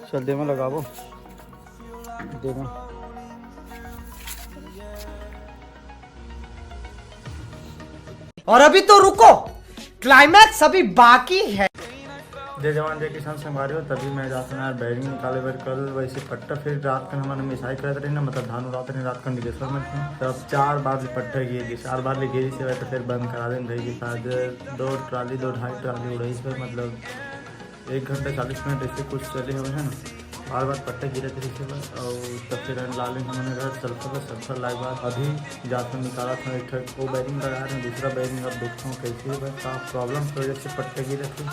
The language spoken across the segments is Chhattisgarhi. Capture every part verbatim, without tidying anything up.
चल, देवा लगाबो, देवा। और अभी तो रुको, क्लाइमैक्स अभी बाकी है। जय जवान, जय किसान संगवारी हो। तभी मैं जात हन यार बैरिंग निकाले बर। कल वैसे पट्टा फिर रात कन हमन मिसाई करत रहे ना, मतलब धान उड़ात रहे रात कन डिगेश्वर में थे। तब चार बार ले पट्टा गिर गिस, चार बार ले गिर से तो फिर बंद करा देन रही। आज दो ट्राली, दो ढाई ट्राली उड़ाई से, मतलब एक घंटा चालीस मिनट ऐसे कुछ चले हुए है ना, बार बार पट्टा गिरत रहिस हे बस। और तब फिर लाल हमन घर सल्फर, सल्फर लाए बाद अभी जात हन निकालत हन एक ठक वो बैरिंग लगा रहे हैं, दूसरा बैरिंग। अब देखता हूँ कैसे है बस, का प्रॉब्लम की वजह से पट्टा गिरत है।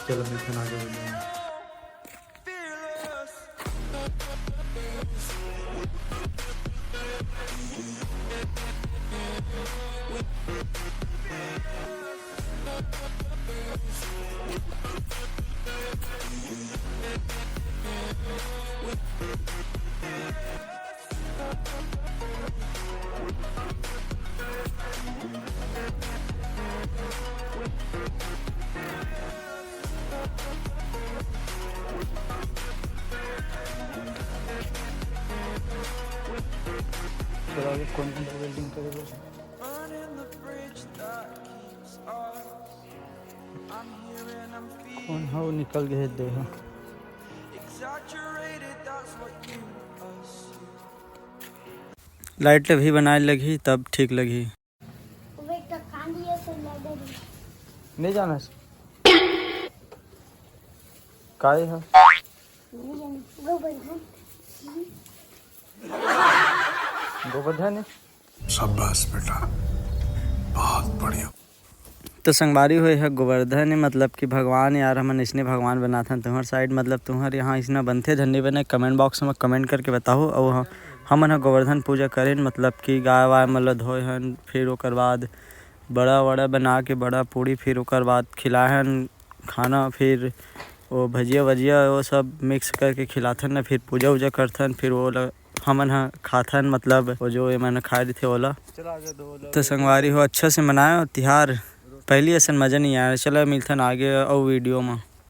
चलो मिलते हैं आगे वीडियो में। चलो, अभी कौन कौन सा welding करे बर? कौन हव निकल गए देहा। लाइट भी बनाए लगही, तब ठीक लगही। नहीं जाना है। काय है? नहीं जाना। गोवर्धन। गोवर्धन है। शाबाश बेटा, बहुत बढ़िया। तो संगवारी हो, यह गोवर्धन है, मतलब कि भगवान यार, हमन इसने भगवान बनाथन। तुम्हर साइड मतलब तुम्हर यहाँ इसना बनथे धन नहीं बने, कमेंट बॉक्स में कमेंट करके बताओ। और हम, हमन ह गोवर्धन पूजा करेन, मतलब कि गाय वाय मन ल धोए हन, फिर ओकर बाद बड़ा वड़ा बना के बड़ा पूड़ी, फिर ओकर बाद खिलाए हन खाना, फिर वो भजिया वजिया वो सब मिक्स करके खिलाथन ना, फिर पूजा उजा करथन, फिर वो ल-, हमन ह खाथन, मतलब वो जो एमन खाए रहिथे ओला। तो संगवारी हो, अच्छा से मनायो तिहार, पहली असन मजा नहीं आया। चलो मिलथन आगे अउ वीडियो में।